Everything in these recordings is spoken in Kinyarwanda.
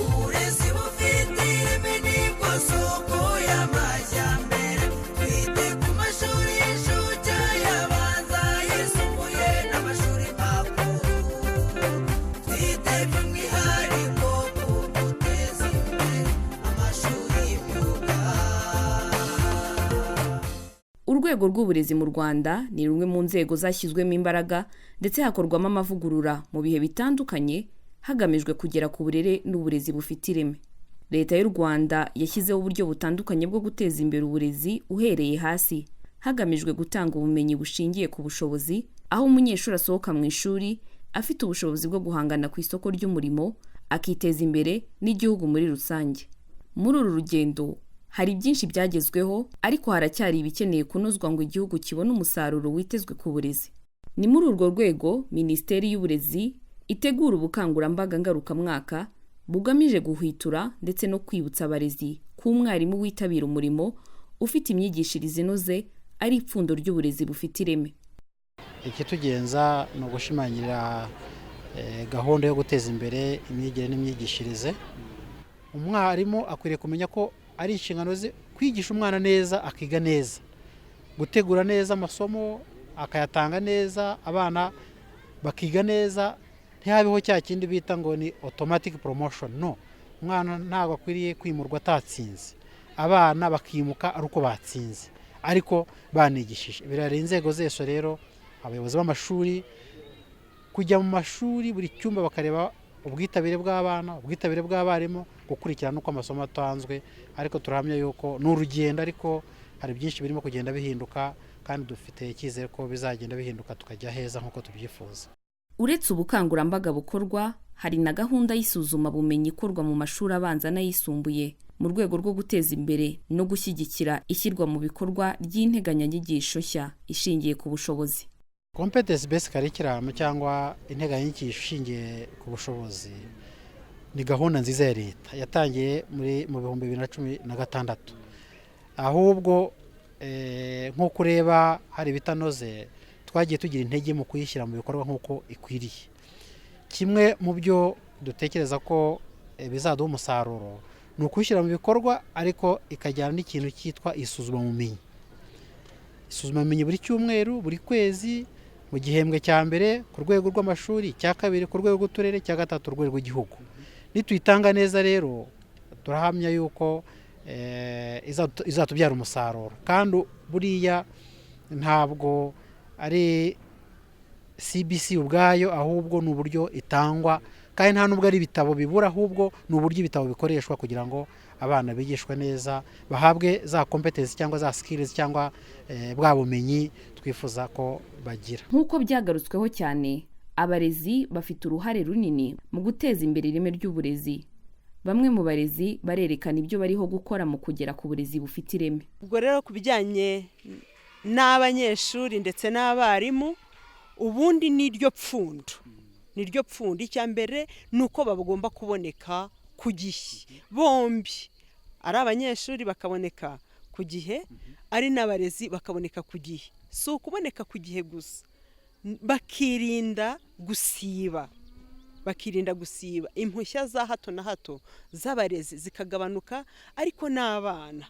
Uburezi bufite ireme nibwo soko y'amajyambere. Twite ku mashuri y'incuke, ayabanza, ayisumbuye n'amashuri makuru. Twite by'umwihariko ku guteza imbere amashuri y'imyuga. Urwego rw'uburezi mu Rwanda ni rumwe mu nzego zashyizwemo imbaraga ndetse hakorwamo amavugurura mu bihe bitandukanye, hagamijwe kugera ku burere n'uburezi bufite ireme. Leta y'u Rwanda yashyizeho uburyo butandukanye bwo guteza imbere uburezi uhereye hasi, hagamijwe gutanga ubumenyi bushingiye ku bushobozi, aho umunyeshuri asohoka mu ishuri afite ubushobozi bwo guhangana ku isoko ry'umurimo, akiteza imbere n'igihugu muri rusange. Muri uru rugendo hari byinshi byagezweho, ariko haracyari ibikeneye kunozwa ngo igihugu kibone umusaruro witezwe ku burezi. Ni muri urwo rwego Minisiteri y'Uburezi itegura ubukangurambaga ngarukamwaka bugamije guhwitura ndetse no kwibutsa abarezi ko umwarimu witabira umurimo, ufite imyigishirize inoze, ari ipfundo ry'uburezi bufite ireme. Ikitugenza ni ugushimangira gahunda yo guteza imbere imyigire n'imyigishirize. Umwarimu akwiriye kumenya ko ari inshingano ze kwigisha umwana neza, akiga neza, gutegura neza amasomo, akayatanga neza, abana bakiga neza, ntihabeho cya kindi bita ngo ni automatic promotion. No umwana ntabwo akwiriye kwimurwa atatsinze, abana bakimuka ari uko batsinze ariko banigishije. Birareba inzego zose rero, abayobozi b'amashuri kujya mu mashuri, buri cyumba bakareba ubwitabire bw'abana, ubwitabire bw'abarimu, gukurikirana uko amasomo atanzwe. Ariko turahamya yuko ni urugendo, ariko hari byinshi birimo kugenda bihinduka, kandi dufite icyizere ko bizagenda bihinduka tukajya heza nk'uko tubyifuza. Uretse ubukangurambaga bukorwa, hari na gahunda y'isuzumabumenyi ikorwa mu mashuri abanza n'ayisumbuye mu rwego rwo guteza imbere no gushyigikira ishyirwa mu bikorwa ry'integanyanyigisho nshya ishingiye ku bushobozi. Competence based curriculum cyangwa integanyanyigisho ishingiye ku bushobozi ni gahunda nziza ya leta yatangiye muri mu 2016. Ahubwo nk'uko ureba hari ibitanoze, twagiye tugira intege mu kuyishyira mu bikorwa nk'uko ikwiriye. Kimwe mu byo dutekereza ko bizaduha umusaruro ni ukuyishyira mu bikorwa, ariko ikajyana n'ikintu cyitwa isuzumabumenyi. Isuzumabumenyi buri cyumweru, buri kwezi, mu gihembwe cya mbere ku rwego rw'amashuri, icya kabiri ku rwego rw'uturere, icya gatatu urwego rw'igihugu. Nituyitanga neza rero, turahamya yuko izatubyara umusaruro. Kandi buriya ntabwo ari CBC ubwayo, ahubwo ni uburyo itangwa, kandi nta nubwo ari ibitabo bibura, ahubwo ni uburyo ibitabo bikoreshwa kugira ngo abana bigishwe neza, bahabwe za competence cyangwa za skills cyangwa bwa bumenyi twifuza ko bagira. Nk'uko byagarutsweho cyane, abarezi bafite uruhare runini mu guteza imbere ireme ry'uburezi. Bamwe mu barezi barerekana ibyo bariho gukora mu kugera ku burezi bufite ireme. Ubwo rero ku bijyanye n'abanyeshuri ndetse n'abarimu, ubundi niryo pfundo, niryo pfundo. Icya mbere ni uko bagomba kuboneka ku gihe bombi, ari abanyeshuri bakaboneka ku gihe, ari n'abarezi bakaboneka ku gihe. Si ukuboneka ku gihe gusa, bakirinda gusiba, bakirinda gusiba, impushya za hato na hato z'abarezi zikagabanuka. Ariko n'abana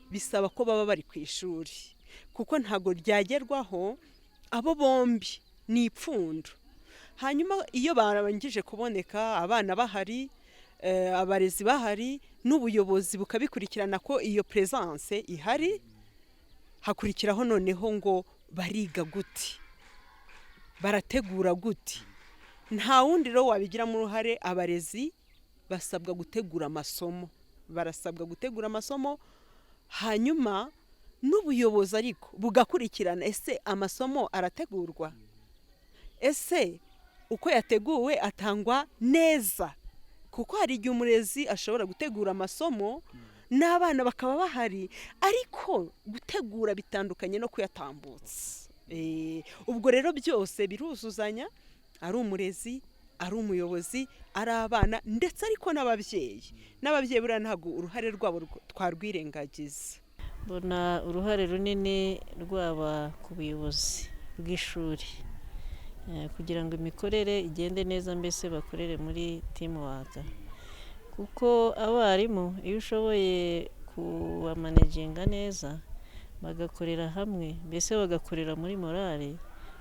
bisaba ko baba bari ku ishuri, kuko ntabwo ryagerwaho. Abo bombi ni ipfundo. Hanyuma iyo barangije kuboneka, abana bahari, abarezi bahari, n'ubuyobozi bukabikurikirana ko iyo présence ihari, hakurikiraho noneho ngo bariga gute, barategura gute? Nta wundi rero wabigiramo uruhare. Abarezi basabwa gutegura amasomo, barasabwa gutegura amasomo, hanyuma n'ubuyobozi ariko bugakurikirana: ese amasomo arategurwa? Ese uko yateguwe atangwa neza? Kuko hari igihe umurezi ashobora gutegura amasomo n'abana bakaba bahari, ariko gutegura bitandukanye no kuyatambutsa. Ubwo rero byose biruzuzanya, ari umurezi, ari umuyobozi, ari abana, ndetse ariko n'ababyeyi. N'ababyeyi buriya ntabwo uruhare rwabo twarwirengagiza. Mbona uruhare runini rwaba ku buyobozi bw'ishuri kugira ngo imikorere igende neza, mbese bakorere muri teamwork, kuko abarimu iyo ushoboye kubamanaginga neza bagakorera hamwe, mbese bagakorera muri morale.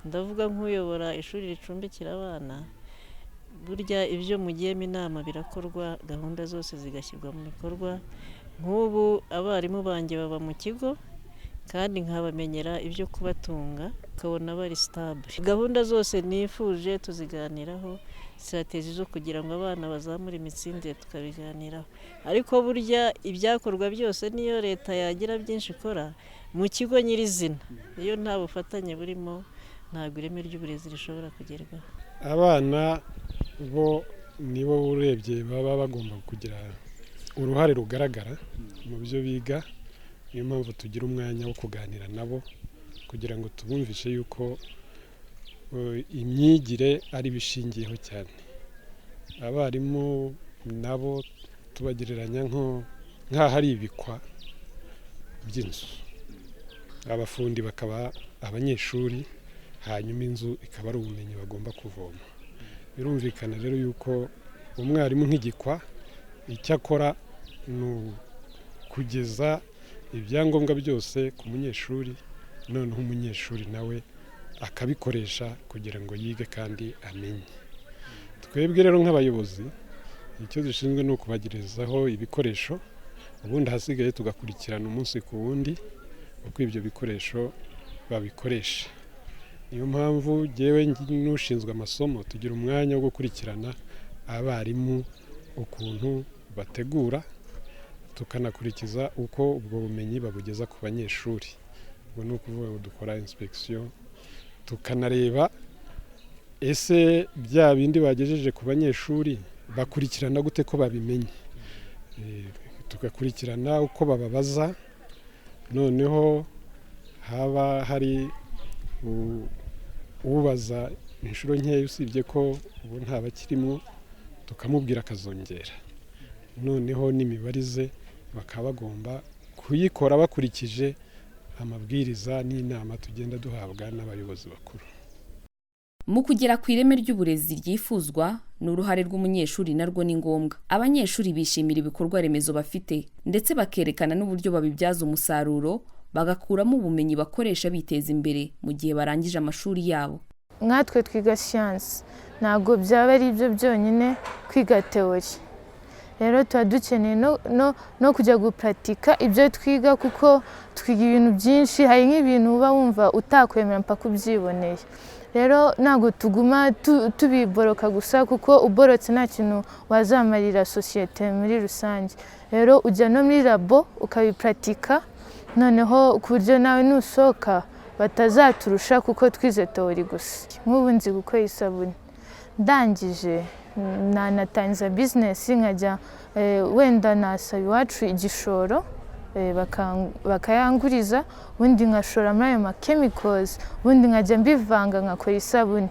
Ndavuga nk'uyobora ishuri ricumbikira abana, burya ibyo mugiyemo inama birakorwa, gahunda zose zigashyirwa mu bikorwa. Nk'ubu abarimu banjye baba mu kigo kandi nkabamenyera ibyo kubatunga, ukabona bari stable. Gahunda zose nifuje tuziganiraho, strategy zo kugira ngo abana bazamure imitsindire tukabiganiraho. Ariko burya ibyakorwa byose, niyo leta yagira byinshi ikora mu kigo nyirizina, iyo nta bufatanye burimo ntabwo ireme ry'uburezi rishobora kugerwaho. Abana bo nibo urebye baba bagomba kugira uruhare rugaragara mu byo biga. Niyo mpamvu tugira umwanya wo kuganira nabo kugira ngo tubumvishe yuko imyigire ari ibishingiyeho cyane. Abarimu nabo tubagereranya nk'aho ari ibikwa by'inzu, abafundi bakaba abanyeshuri, hanyuma inzu ikaba ari ubumenyi bagomba kuvoma. Birumvikana rero yuko umwarimu nk'igikwa icyo akora ni ukugeza ibyangombwa byose ku munyeshuri, noneho umunyeshuri nawe akabikoresha kugira ngo yige kandi amenye. Twebwe rero nk'abayobozi icyo dushinzwe ni ukubagerezaho ibikoresho, ubundi ahasigaye tugakurikirana umunsi ku wundi uko ibyo bikoresho babikoresha. Niyo mpamvu jyewe n'ushinzwe amasomo tugira umwanya wo gukurikirana abarimu ukuntu bategura, tukanakurikiza uko ubwo bumenyi babugeza ku banyeshuri. Ubwo ni ukuvuga ngo dukora inspection, tukanareba ese bya bindi bagejeje ku banyeshuri bakurikirana gute ko babimenye, tugakurikirana uko bababaza, noneho haba hari ubaza inshuro nkeya, usibye ko ubu ntabakirimo, tukamubwira akazongera. Noneho n'imibarize bakaba bagomba kuyikora bakurikije amabwiriza n'inama tugenda duhabwa n'abayobozi bakuru. Mu kugera ku ireme ry'uburezi ryifuzwa, ni uruhare rw'umunyeshuri narwo ni ngombwa. Abanyeshuri bishimira ibikorwa remezo bafite, ndetse bakerekana n'uburyo babibyaza umusaruro, bagakuramo ubumenyi bakoresha biteza imbere mu gihe barangije amashuri yabo. Nkatwe twiga siyansi, ntabwo byaba ari ibyo byonyine kwiga théorie. Rero tuba dukeneye no kujya gupuratika ibyo twiga, kuko twiga ibintu byinshi. Hari nk'ibintu uba wumva utakwemera mpaka ubyiboneye. Rero ntabwo tuguma tubiboroka gusa, kuko uborotse nta kintu wazamarira sosiyete muri rusange. Rero ujya no muri labo ukabipuratika, noneho ku buryo nawe nusohoka batazaturusha kuko twize théorie gusa. Nk'ubu nzi gukora isabune, ndangije nanatangiza business, nkajya wenda nasaba iwacu igishoro, bakayanguriza, ubundi nkashora muri ayo ma chemicals, ubundi nkajya mbivanga nkakora isabune.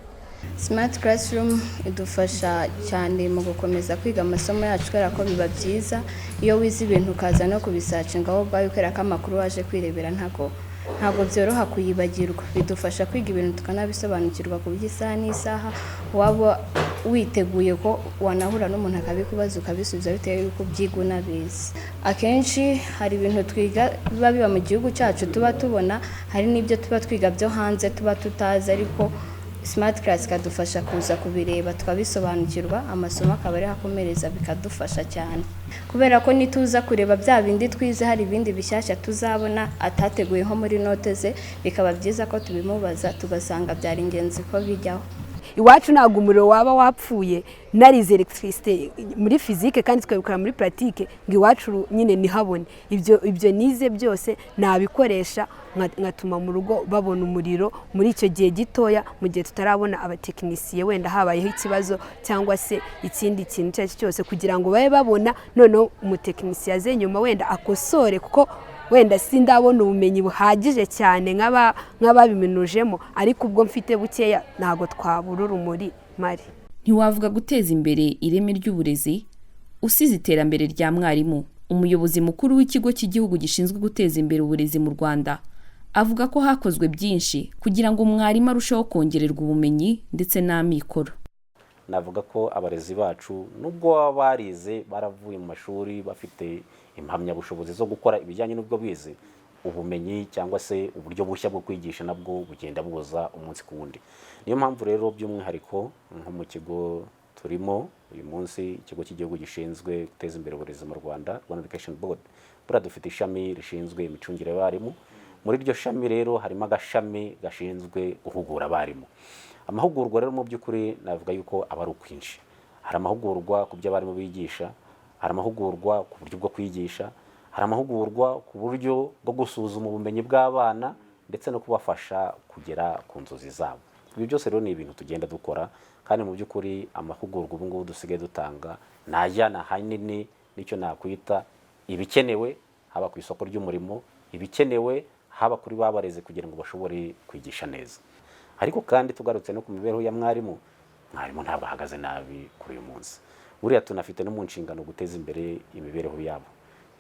Smart Classroom idufasha cyane mu gukomeza kwiga amasomo yacu, kubera ko biba byiza iyo wize ibintu ukaza no kubisearchinga wowe ubwawe, kubera ko amakuru waje kwirebera ntabwo byoroha kuyibagirwa. Bidufasha kwiga ibintu tukanabisobanukirwa, ku buryo isaha n'isaha waba witeguye ko wanahura n'umuntu akabikubaza ukabisubiza, bitewe y'uko ubyiga unabizi. Akenshi hari ibintu twiga biba biba mu gihugu cyacu tuba tubona, hari n'ibyo tuba twiga byo hanze tuba tutazi, ariko Smart Class ikadufasha kuza kubireba tukabisobanukirwa, amasomo akaba ariho akomereza. Bikadufasha cyane kubera ko nituza kureba bya bindi twize, hari ibindi bishyashya tuzabona atateguye nko muri note ze, bikaba byiza ko tubimubaza, tugasanga byari ingenzi ko bijyaho. Iwacu ntabwo umuriro waba wapfuye narize électricité muri physique kandi tukabikora muri pratique, ngo iwacu nyine ntihabone. Ibyo nize byose nabikoresha nkatuma mu rugo babona umuriro muri icyo gihe gitoya, mu gihe tutarabona abatekinisiye, wenda habayeho ikibazo cyangwa se ikindi kintu icyo ari cyo cyose, kugira ngo babe babona, noneho umutekinisiye aze nyuma wenda akosore, kuko wenda sindabona ubumenyi buhagije cyane nk'ababiminujemo, ariko ubwo mfite bukeya ntabwo twabura urumuri mari. Ntiwavuga guteza imbere ireme ry'uburezi usize iterambere rya mwarimu. Umuyobozi mukuru w'Ikigo cy'Igihugu gishinzwe guteza imbere uburezi mu Rwanda avuga ko hakozwe byinshi kugira ngo mwarimu arusheho kongererwa ubumenyi ndetse n'amikoro. Navuga ko abarezi bacu, nubwo baba barize, baravuye mu mashuri bafite impamyabushobozi zo gukora ibijyanye n'ubwo bize, ubumenyi cyangwa se uburyo bushya bwo kwigisha nabwo bugenda buza umunsi ku wundi. Niyo mpamvu rero by'umwihariko nko mu kigo turimo uyu munsi, Ikigo cy'Igihugu gishinzwe guteza imbere uburezi mu Rwanda, Rwanda Education Board, buriya dufite ishami rishinzwe imicungire y'abarimu. Muri iryo shami rero harimo agashami gashinzwe guhugura abarimu. Amahugurwa rero mu by'ukuri navuga yuko aba ari ukwinshi. Hari amahugurwa ku byo abarimu bigisha, hari amahugurwa ku buryo bwo kwigisha, hari amahugurwa ku buryo bwo gusuzuma ubumenyi bw'abana ndetse no kubafasha kugera ku nzozi zabo. Ibi byose rero ni ibintu tugenda dukora, kandi mu by'ukuri amahugurwa ubu ngubu dusigaye dutanga najyana ahanini n'icyo nakwita ibikenewe haba ku isoko ry'umurimo, ibikenewe haba kuri ba barezi kugira ngo bashobore kwigisha neza. Ariko kandi tugarutse no ku mibereho ya mwarimu, mwarimu ntabwo ahagaze nabi kuri uyu munsi. Buriya tunafite no mu nshingano guteza imbere imibereho yabo.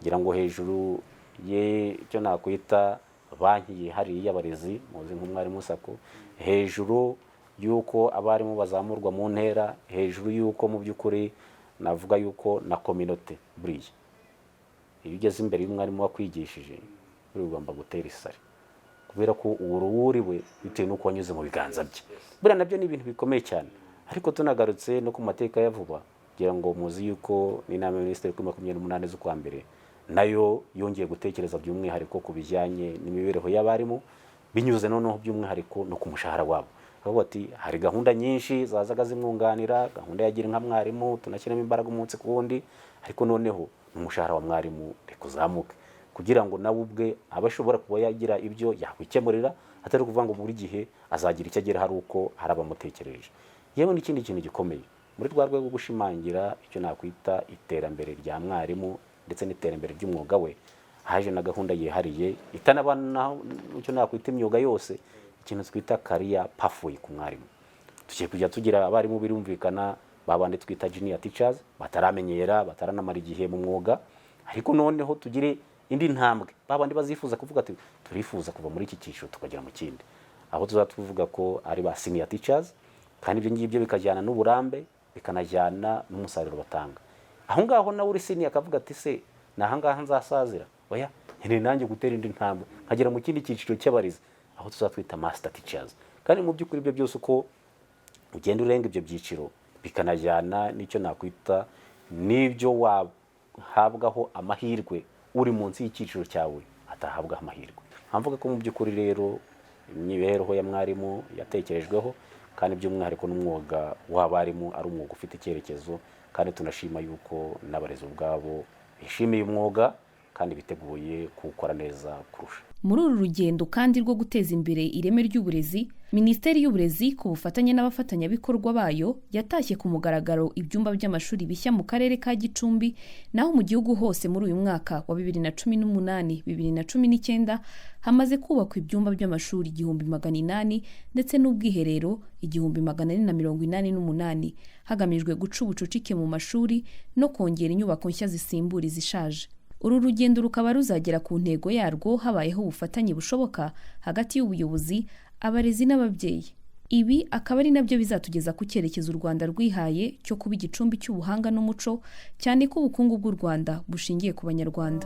Ngira ngo hejuru y'icyo nakwita banki yihariye y'abarezi muzi nk'Umwarimu SACCO, hejuru y'uko abarimu bazamurwa mu ntera, hejuru y'uko mu by'ukuri navuga y'uko na kominote, buriya iyo ugeze imbere y'umwarimu wakwigishije buriya ugomba gutera isari, kubera ko uwo uri we bitewe n'uko wanyuze mu biganza bye. Buriya nabyo ni ibintu bikomeye cyane. Ariko tunagarutse no ku mateka ya vuba, kugira ngo muzi yuko n'inama ya minisitiri kuri 28 z'ukwa mbere nayo yongeye gutekereza by'umwihariko ku bijyanye n'imibereho y'abarimu, binyuze noneho by'umwihariko no ku mushahara wabo. Aho ati hari gahunda nyinshi zazaga zimwunganira, gahunda ya Gira Inka Mwarimu tunashyiramo imbaraga umunsi ku wundi, ariko noneho n'umushahara wa mwarimu reka uzamuke, kugira ngo nawe ubwe abe ashobora kuba yagira ibyo yakwikemurira, atari ukuvuga ngo buri gihe azagira icyo agera hari uko hari abamutekereje. Yewe n'ikindi kintu gikomeye muri rwa rwego rwo gushimangira icyo nakwita iterambere rya mwarimu ndetse n'iterambere ry'umwuga we, haje na gahunda yihariye itanabana icyo nakwita imyuga yose, ikintu twita career pathway ku mwarimu. Tugiye kujya tugira abarimu, birumvikana, babandi twita junior teachers, bataramenyera, bataranamara igihe mu mwuga, ariko noneho tugire indi ntambwe, babandi bazifuza kuvuga ati turifuza kuva muri iki cyiciro tukagera mu kindi, aho tuzaba tuvuga ko ari ba senior teachers. Kandi ibyo ngibyo bikajyana n'uburambe, bikanajyana n'umusaruro batanga. Aho ngaho nawe uri senior akavuga ati se ni aha ngaha nzasazira? Oya, nkeneye nanjye gutera indi ntambwe nkagera mu kindi cyiciro cy'abarezi, aho tuzatwita master teachers. Kandi mu by'ukuri ibyo byose uko ugenda urenga ibyo byiciro, bikanajyana n'icyo nakwita n'ibyo wahabwaho amahirwe uri munsi y'icyiciro cyawe atahabwaho amahirwe. Nkavuga ko mu by'ukuri rero imibereho ya mwarimu yatekerejweho, kandi by'umwihariko n'umwuga w'abarimu ari umwuga ufite icyerekezo, kandi tunashima yuko n'abarezi ubwabo bishimiye umwuga kandi biteguye kuwukora neza kurusha. Muri uru rugendo kandi rwo guteza imbere ireme ry'uburezi, Minisiteri y'Uburezi ku bufatanye n'abafatanyabikorwa bayo yatashye ku mugaragaro ibyumba by'amashuri bishya mu karere ka Gicumbi. Naho mu gihugu hose muri uyu mwaka wa 2018 2019 hamaze kubakwa ibyumba by'amashuri 1800 ndetse n'ubwiherero 1488, hagamijwe guca ubucucike mu mashuri no kongera inyubako nshya zisimbura izishaje. Uru rugendo rukaba ruzagera ku ntego yarwo habayeho ubufatanye bushoboka hagati y'ubuyobozi, abarezi n'ababyeyi. Ibi akaba ari nabyo bizatugeza ku cyerekezo u Rwanda rwihaye cyo kuba igicumbi cy'ubuhanga n'umuco, cyane ko ubukungu bw'u Rwanda bushingiye ku Banyarwanda.